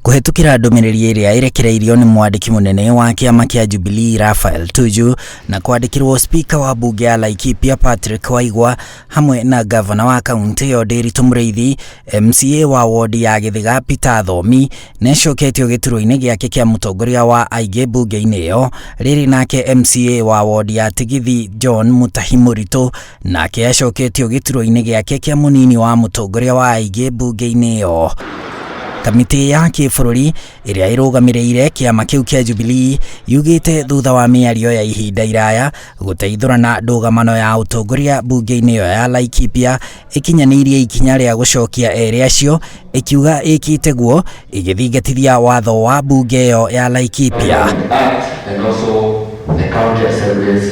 Kũhetũkĩra ndũmĩrĩri ĩrĩa ĩrekereirio nĩ mwandĩki mũnene wa kĩama kĩa Jubilee Raphael Tuju na kwandĩkĩrwo spika wa bunge ya Laikipia Patrick Waigwa hamwe na gavana wa kaunti ĩyo Ndiritu Mũrĩithi, MCA wa wodi ya Gĩthĩga Peter Thomi nĩacoketio gĩturwa-inĩ gĩake kĩa mũtongoria wa aingĩ bunge-inĩ ĩyo. Rĩrĩ nake MCA wa wodi ya Tigithi John Mutahi Mũritũ nake acoketio gĩturwa-inĩ gĩake kĩa mũnini wa mũtongoria wa aingĩ bunge-inĩ ĩyo. Kamĩtĩ ya kĩbũrũri ĩrĩa ĩrũgamĩrĩire kĩama kĩu kĩa Jubilee yugĩte thutha wa mĩario ya ihinda iraya gũteithũrana ndũgamano ya ũtongoria bunge-inĩ ĩyo ya Laikipia ĩkinyanĩirie ikinya rĩa gũcokia erĩ acio, ĩkiuga ĩkĩte guo ĩgĩthingatithia watho wa bunge ĩyo ya Laikipia. Act and also the County Assemblies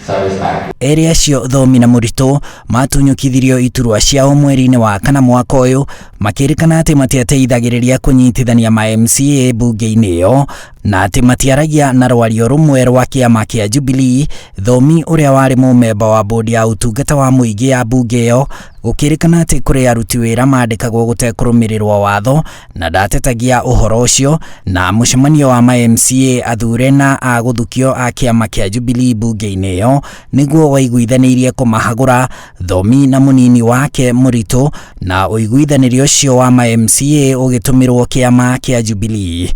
Service Act. Erĩ acio Thomi na Mũritũ matunyũkithirio iturwa ciao mweri-inĩ wa kana mwaka ũyũ, makĩrĩkana atĩ matiateithagĩrĩria kũnyitithania ma MCA bunge-inĩ ĩyo na atĩ matiaragia na rwario rũmwe rwa kĩama kĩa Jubilee. Thomi, ũrĩa warĩ mũmemba wa bodi ya ũtungata wa mũingĩ ya bunge ĩyo, gũkĩrĩkana atĩ kũrĩ aruti wĩra mandĩkagwo gũtekũrũmĩrĩrwo watho na ndatetagia ũhoro ũcio, na mũcemanio wa ma MCA athure na a gũthukio a kĩama kĩa Jubilee bunge-inĩ ĩyo nĩguo waiguithanĩirie kũmahagũra Thomi na mũnini wake Mũritũ, na ũiguithanĩrio ũcio wa ma MCA ũgĩtũmĩrwo kĩama kĩa Jubilee.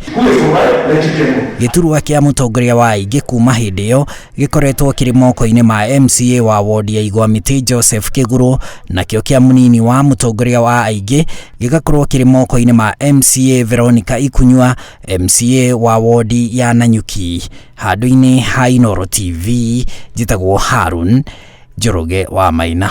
Gĩturwa kĩa mũtongoria wa aingĩ kuma hĩndĩ ĩyo gĩkoretwo kĩrĩ moko-inĩ ma MCA wa wodi ya Igwamĩtĩ Joseph Kĩgũrũ, nakĩo kĩa mũnini wa mũtongoria wa aingĩ gĩgakorwo kĩrĩ moko-inĩ ma MCA Veronica Ikunyua, MCA wa wodi ya Nanyuki. Handũ-inĩ ha Inooro TV, njĩtagwo Harun Njoroge wa Maina.